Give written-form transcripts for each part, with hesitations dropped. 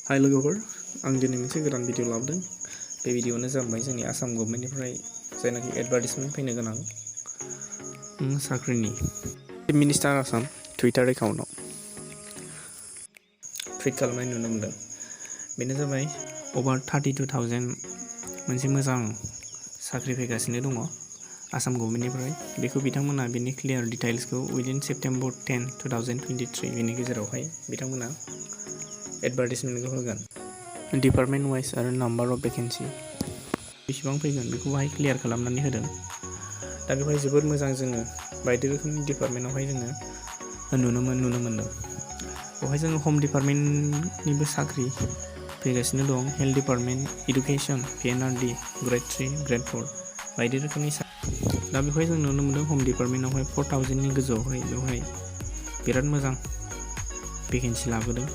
हाय लोगोफोर, आं दिनै मोनसे गोदान भिडिअ लाबोदों। बे भिडिअआनो जाबाय जोंनि आसाम गभर्नमेन्टनिफ्राय जायनाखि एडभार्टाइजमेन्ट फैनो गोनां साख्रिनि चिफ मिनिस्टार आसाम टुइटार एकाउन्टआव टुइट खालामनाय नुनो मोनदों। बेनो जाबाय अभार 32,000 मोनसे मोजां साख्रि फैगासिनो दङ आसाम गभर्नमेन्टनिफ्राय। बेखौ बिथांमोना बेनि क्लियार डिटेल्सखौ उइदिन सेप्टेम्बर 10, 2023 बेनि गेजेरावहाय बिथांमोना एडभार्टाइजमेन्टखौ होगोन। डिपार्टमेन्ट वाइज आरो नाम्बार अफ भेकेन्सि बेसेबां फैगोन बेखौ बाहाय क्लियार खालामनानै होदों। दा बेवहाय जोबोद मोजां जोङो बायदि रोखोमनि डिपार्टमेन्टआवहाय जोङो नुनो मोनदों। बेवहाय जोङो हम डिपार्टमेन्टनिबो साख्रि फैगासिनो दं। Health department, education, PNRD, grade 3, grade 4 बायदि रोखोमनि दा बेवहाय जों नुनो मोनदों हम डिपार्टमेन्टआवहाय 4,000नि गोजौआवहाय बेवहाय बिराद मोजां भेकेन्सि लाबोदों।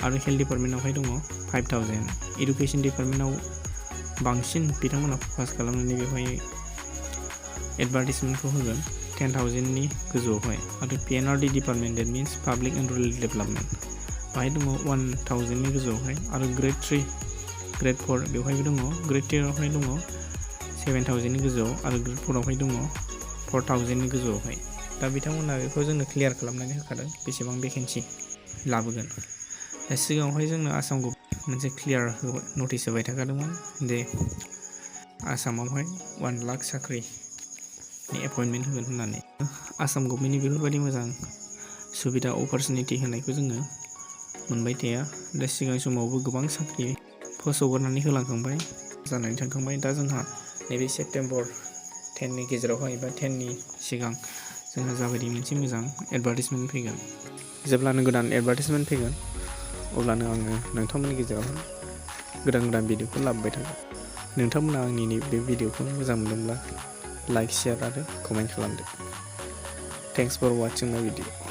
आरो हेल्थ डिपार्टमेन्टआवहाय दङ 5,000। इडुकेसन डिपार्टमेन्टआव बांसिन बिथांमोना फकास खालामनानै बेवहाय एडभार्टाइजमेन्टखौ होगोन 10,000नि गोजौआवहाय। आरो PNRD department, that means public and rural development, बाहाय दङ 1,000नि गोजौआवहाय। आरो ग्रेड 3, ग्रेड 4 बेवहायबो दङ। ग्रेड 3आवहाय दङ 7,000नि गोजौआव आरो ग्रेड 4आवहाय दङ 4,000नि गोजौआवहाय। दा बिथांमोना बेखौ जोंनो क्लियार खालामनानै होखादों बेसेबां भेकेन्सि लाबोगोन। दा सिगाङावहाय जोंनो आसाम गभर्नमेन्ट मोनसे क्लियार नटिस होबाय थाखादोंमोन दे आसामावहाय 1 लाख साख्रिनि एपइन्टमेन्ट होगोन होननानै। आसाम गभर्नमेन्टनि बेफोरबायदि मोजां सुबिदा अपरचुनिटि होनायखौ जोङो मोनबाय थाया। दा सिगां समावबो गोबां साख्रि पस्ट हगारनानै होलांखांबाय, जानानै थांखांबाय। दा जोंहा नैबे सेप्टेम्बर 10नि गेजेरावहाय बा 10नि सिगां जोंहा जाबायदि मोनसे मोजां एडभार्टाइजमेन्ट फैगोन। जेब्लानो गोदान एडभार्टाइजमेन्ट फैगोन अब्लानो आङो नोंथांमोननि गेजेराव गोदान भिडिअखौ लाबोबाय थागोन। नोंथांमोना आंनि बे भिडिअखौ मोजां मोनदोंब्ला लाइक, शेयार आरो कमेन्ट खालामदो। थेंक्स फर वाचिं माय भिडिअ।